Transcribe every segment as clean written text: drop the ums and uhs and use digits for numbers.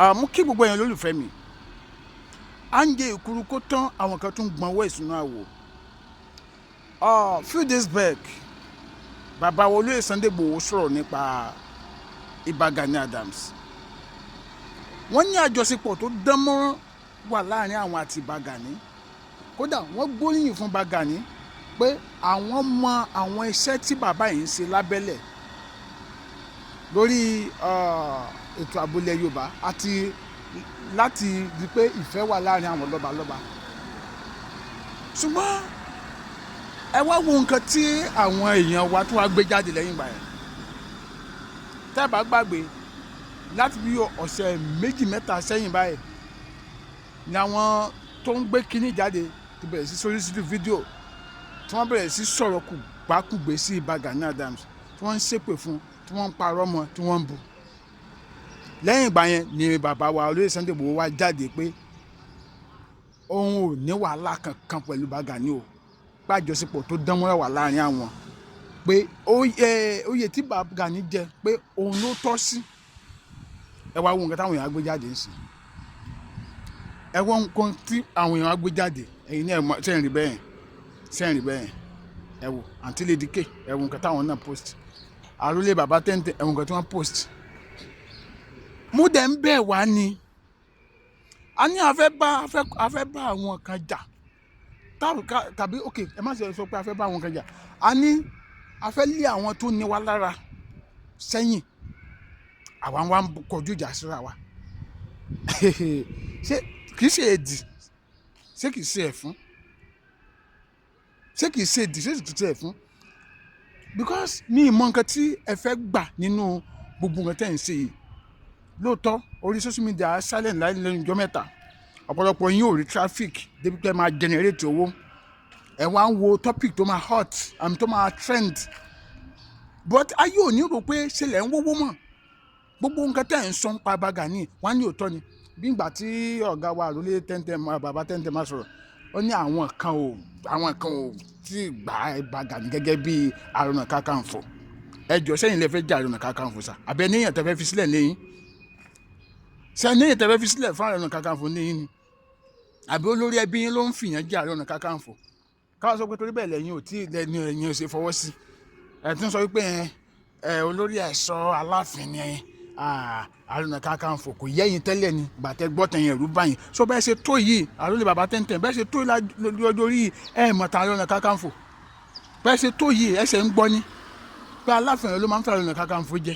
Àmú kí gbogbo èèyàn lólùfẹ́ mi. À ń jẹ ìkuru kó tán, àwọn kan tún gbọ́n owó ìsúná àwò. Few days back, bàbá wa olóyè Sunday Igboho sọ̀rọ̀ nípa Ìbà Gani Adams. Wọ́n ní àjọṣepọ̀ tó dán mọ́rán wà láàrin àwọn àti Ìbà Gani. Kódà, wọ́n gbóríyìn fún Ìbà Gani pé àwọn mọ àwọn iṣẹ́ tí bàbá yìí ń ṣe lábẹ́lẹ̀ lórí ètò ààbò ilẹ̀ Yorùbá àti láti rí pé ìfẹ́ wà láàrin àwọn lọ́balọ́ba. Ṣùgbọ́n ẹ wá wo nǹkan tí àwọn èèyàn wa tó wá gbé jáde lẹ́yìn ìgbà yẹn. Tẹ́ ẹ bá gbàgbé, láti bí ọ̀sẹ̀ 2, 3 sẹ́yìn báyìí ni àwọn tó ń gbé kínní jáde ti bẹ̀rẹ̀ sí sórí fídíò tí wọ́n bẹ̀rẹ̀ sí sọ̀rọ̀ kùgbákùgbé sí Ìbà Gani Adams, tí wọ́n ń ṣépè fún, tí wọ́n ń parọ́ mọ́, tí wọ́n ń bu. Lẹ́yìn ìgbà yẹn ni bàbá wa olóyè Sunday Igboho wá jáde pé òun ò ní wàhálà kankan pẹ̀lú Ìbà Gani o, pé àjọṣepọ̀ tó dán mọ́rán wà láàrin àwọn, pé oyè tí Ìbà Gani jẹ, pé òun ló tọ́ sí. Ẹ wá wo nǹkan táwọn èèyàn á gbé jáde ń sìn. Ẹ wọ́n nǹkan tí àwọn èèyàn á gbé jáde. Ẹ̀yin ní ẹ̀ mọ̀ sẹ́yìn rí bẹ́ẹ̀, sẹ́yìn rí bẹ́ẹ̀. Ẹ wo Àǹtí Lady K, ẹ wo nǹkan táwọn náà post. Àrólé bàbá tẹ́ntẹ́, ẹ wo nǹkan tí wọ́n post. Mo dẹ̀ ń bẹ̀ wá ni, a ní a fẹ́ bá àwọn kan jà tàbí, ok, ẹ má ṣe sọ pé a fẹ́ bá àwọn kan jà. A ní a fẹ́ lé àwọn tó ní wa lára sẹ́yìn, àwa wa ń kọjú ìjà síra wa. Ṣé kìí ṣe èdì? Ṣé kìí ṣe ẹ̀fún? Ṣé kìí ṣe èdì? Ṣé kìí ṣe ẹ̀fún? Because mi ì mọ nǹkan tí ẹ fẹ́ gbà nínú gbogbo nǹkan tẹ́ ẹ̀ ń ṣe yìí. Lóòótọ́, orí social media silent láì lẹ́nu ọjọ́ mẹ́ta. Ọ̀pọ̀lọpọ̀ yín ò rí traffic débi pé ẹ máa generate owó. Ẹ wá ń wo topic tó máa hot and tó máa trend, but ayé ò ní rò pé ṣẹlẹ̀ ń wówó mọ́. Gbogbo nǹkan tẹ́ ẹ̀ ń sọ ń pa Ìbà Gani, wọ́n á ní òótọ́ ni. Bí ìgbà tí ọ̀gá wa àròlé tẹ́ntẹ́n, bàbá tẹ́ntẹ́n máa sọ̀rọ̀, ó ní àwọn kan ò tí ì gbà Ìbà Gani gẹ́gẹ́ bí Ààrẹ Ọ̀nà Kakanfò. Ẹ jọ, sẹ́yìn lè fẹ́ jẹ́ Ààrẹ Ọ̀nà Kakanfò sà, àbẹ níyàn tẹ́ fẹ́ fi sílẹ̀ lẹ́yìn? Ṣe níyàn tẹ́ fẹ́ fi sílẹ̀ fún Ààrẹ Ọ̀nà Kakanfò níyìn ni, àbí olórí ẹbí yín ló ń fìyàn jẹ́ Ààrẹ Ọ̀nà Kakanfò? Káwọn sọ pé torí bẹ́ẹ̀ lẹ́yìn ò tí lẹ́nu ẹ̀yìn ò ṣe fọwọ́ sí. Ẹ̀ tún sọ wípé ẹ olórí ẹ̀ṣọ́ Aláàfin ni Ààrẹ Ọ̀nà Kakanfò, kò yẹ́yìn tẹ́lẹ̀ ni. Gbàtẹ́ gbọ́ tẹ̀yìn, ẹ̀rú báyìí so. Bẹ́ẹ̀ ṣe tó yìí, àròlé bàbá tẹ́ntẹ́n, bẹ́ẹ̀ ṣe tó lórí orí ẹ̀ mọ̀ta Ààrẹ Ọ̀nà Kakanfò. Bẹ́ẹ̀ ṣe tó yìí, ẹsẹ̀ ń gbọ́ ni pé Aláàfin ló máa ń fẹ́ Ààrẹ Ọ̀nà Kakanfò jẹ.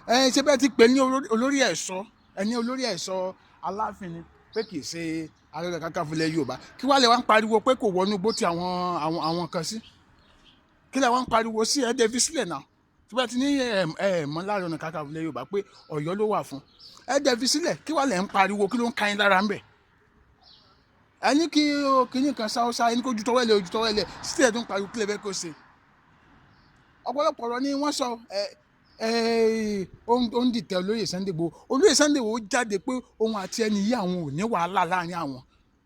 Ẹ ṣe bẹ́ẹ̀ ti pè ní olórí ẹ̀ṣọ́, ẹni olórí ẹ̀ṣọ́ Aláàfin ni, pé kì í ṣe Ààrẹ Ọ̀nà Kakanfò ilẹ̀ Yorùbá. Kí wàá lè wá ń pariwo pé kò wọnú igbó tí àwọn kan sí? Kí lè wá ń pariwo sí? Ẹ dẹ́ fi sílẹ̀ náà. Tí wọ́n ti ní ẹ ẹ mọ́ láàrẹ Ọ̀nà Kakanfò ilẹ̀ Yorùbá, pé Ọ̀yọ́ ló wà fún, ẹ dẹ́ fi sílẹ̀. Kí wàá lè ń pariwo? Kí ló ń ka yín lára ń bẹ̀? Ẹni kí kíní kan sáwọ́sá, ẹni kó ju tọwọ́ ẹlẹ́, ojú tọwọ́ ẹlẹ́ sílẹ̀, tó ń pariwo. Kí lè fẹ́ kó ṣe? Ọ̀pọ̀lọpọ̀ ọ̀rọ̀ ni wọ́n sọ. Ẹ ẹ ó ń dìtẹ̀ olóyè Sunday Igboho. Olóyè Sunday Igboho jáde pé òun àti ẹni yìí, àwọn ò ní wàhálà láàrin àwọn.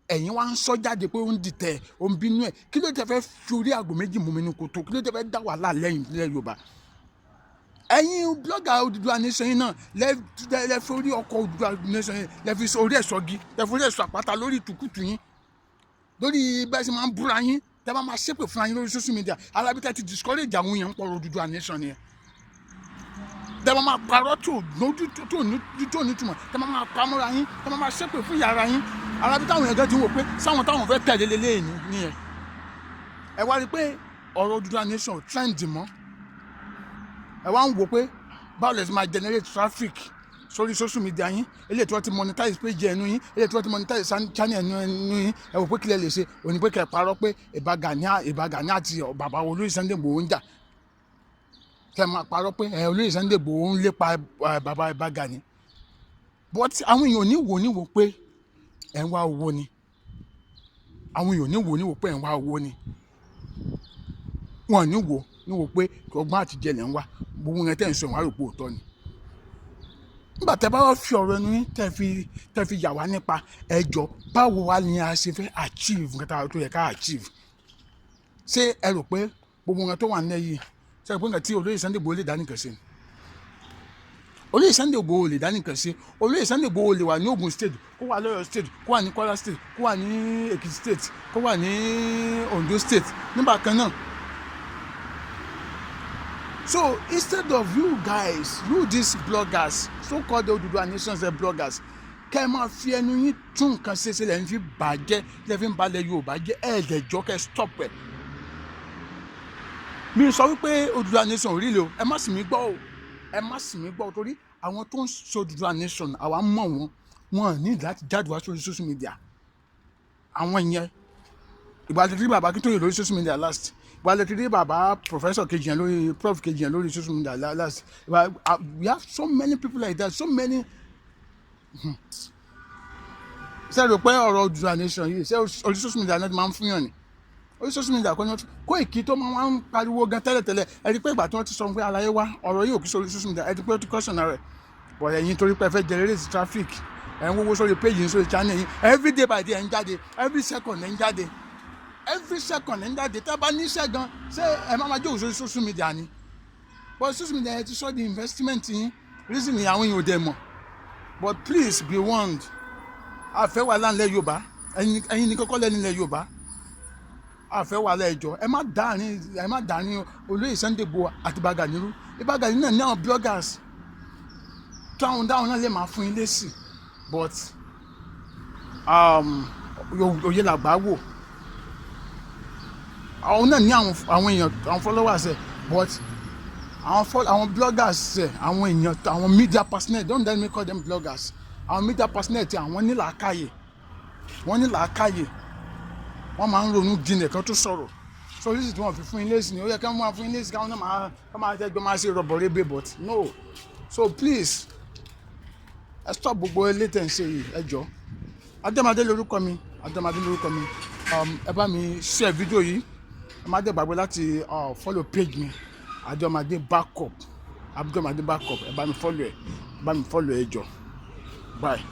Ẹ̀yin wá ń sọ jáde pé ó ń dìtẹ̀, ó ń bínú ẹ̀. Kí ló tẹ fẹ́ fi orí àgbò méjì mú mi ní kòtò? Kí ló tẹ fẹ́ dá wàhálà lẹ́yìn nílẹ̀ Yorùbá? Ẹ̀yin blogger Odùduwà Nation yìí náà lẹ fi orí ọkọ̀ Odùduwà Nation yìí, lẹ fi orí ẹ̀ sọ́gi, lẹ fi orí ẹ̀ sọ àpáta lórí ìtùkùtù yín, lórí bẹ́ẹ̀ sì máa ń búra yín, tẹ́ bá máa ṣépè fúnra yín lórí social media. Alábíkẹ́ ti discourage àwọn èèyàn ń pọ̀ Odùduwà Nation yẹn. Tẹ́ bá máa parọ́ tó lójú tó nítumọ̀, tẹ́ bá máa pamọ́ra yín, tẹ́ bá máa ṣépè fún yàrá yín, arábí táwọn èèyàn gan ti wò pé sáwọn táwọn fẹ́ tẹ̀lé lélẹ́yìn nìyẹn. Ẹ wá rí i pé ọ̀rọ̀ Odùduwà Nation ò trend mọ́. Ẹ wá ń wò pé báwo lè ṣe máa generate traffic sórí social media yín. Eléyìí tí wọ́n ti monetize page ẹnu yín, eléyìí tí wọ́n ti monetize channel ẹnu yín, ẹ wò pé kílẹ̀ lè ṣe òní pé kẹ́ ẹ parọ́ pé Ìbà Gani àti bàbá olóyè Sunday Igboho ń jà. Kẹ́ ẹ máa parọ́ pé ẹ olóyè Sunday Igboho ń lépa bàbá Ìbà Gani. But àwọn èèyàn ò ní wò pé ẹ̀ ń wá owó ni. Àwọn èèyàn ò ní wò pé ẹ̀ ń wá owó ni. Wọn ò ní wò pé ọgbọ́n àtijọ́ lẹ̀ ń wá. Gbogbo yẹn tẹ̀ ń sọ, ìwọ̀n àròpọ̀ òótọ́ ni. Nígbà tẹ́ bá wá fi ọ̀rọ̀ ẹnu yín tẹ́ fi yà wá nípa ẹjọ́, báwo wá ni a ṣe fẹ́ achieve nǹkan tó yẹ ká achieve? Ṣé ẹ rò pé gbogbo nǹkan tó wà nílẹ̀ yìí, ṣé ẹ rò pé nǹkan tí olóyè Sunday Igboho lè dá nìkan ṣe ni? Olóyè Sunday Igboho lè dá nìkan sí. Olóyè Sunday Igboho lè wà ní Ogun State, kó wà lọ́yọ̀ State, kó wà ní Kwara State, kó wà ní Ekiti State, kó wà ní Ondo State nígbà kan náà. So instead of you guys, you these bloggers, so-called Oduduwa Nations bloggers, kẹ́ ẹ máa fi ẹnu yín tún nǹkan ṣe, ṣe lẹ́yìn fi bàjẹ́, lẹ́yìn fi ń balẹ̀ Yorùbá jẹ́. Ẹ̀ẹ́dẹ̀jọ́ kẹ́ stop ẹ̀. Mi sọ wípé Oduduwa Nation ò rí le o. Ẹ má sì mí gbọ́ o, ẹ má sì mí gbọ́ o, torí àwọn tó ń sọ Oduduwa Nation, àwa mọ̀ wọ́n. Wọn ní láti jáde wá sórí social media. Àwọn yẹn, ìgbà tí rí bàbá Akíntóyè lórí social media last, ìgbà tí rí bàbá professor kejì yẹn lórí, prof kejì yẹn lórí social media last, ìgbà we have so many people like that, so many. Ṣe rò pé ọ̀rọ̀ Oduduwa Nation yìí, ṣé orí social media náà ti máa ń fún yàn ni? Orí social media kọ́ ni wọ́n ti Kóìkì tó máa ń pariwo gan tẹ́lẹ̀tẹ́lẹ̀. Ẹ rí pé ìgbà tí wọ́n ti sọ pé aláyé wá, ọ̀rọ̀ yìí ò kí sórí social media, ẹ rí pé ó ti caution rẹ̀. But ẹ̀yin, torí pé ẹ fẹ́ generate traffic, ẹ̀ ń wówó sórí page yín, sórí channel yín, every day by day ẹ̀ ń jáde, every second ẹ̀ ń jáde, every second ẹ̀ ń jáde. Tẹ́ bá níṣẹ́ gan, ṣé ẹ má máa jókòó sórí social media ni? But social media, ẹ ti sọ di investment yín. Reason ni àwọn èèyàn ò dẹ̀ mọ̀. But please be warned, àfẹ́ wàhálà ńlẹ̀ Yorùbá. Ẹ̀yin ní kọ́kọ́ lẹ́nu ilẹ̀ Yorùbá, àfẹ́ wàhálà. Ẹjọ́, ẹ má dàárín olóyè Sunday Igboho àti Ìbà Gani rú. Ìbà Gani náà ní àwọn bloggers táwọn dáhùn náà lè máa fún yín lésì, but òye làgbà wò. Àwọn náà ní àwọn èèyàn, àwọn followers ẹ, but àwọn bloggers ẹ, àwọn èèyàn, àwọn media personnel, don't let me call them bloggers, àwọn media personnel tí àwọn ní làákàyè, wọ́n ní làákàyè, wọ́n máa ń ronú jinlẹ̀ kan tó sọ̀rọ̀. So oríṣi tí wọ́n fi fún yín lésì ni ó yẹ kí wọ́n máa fún yín lésì, káwọn náà máa ká máa tẹ́gbẹ́ máa ṣe rọ̀bọ̀rẹ́bẹ̀, but no. So please, ẹ stop gbogbo eléyìí tẹ̀ ń ṣe yìí, ẹ jọ. Adémadé lórúkọ mi, Adémadé lórúkọ mi. Ẹ bá mi share fídíò yìí. Ẹ má dé gbàgbé láti follow page mi, Adémadé Backup, Adémadé Backup. Ẹ bá mi follow, ẹ bá mi follow, ẹ jọ. Bye.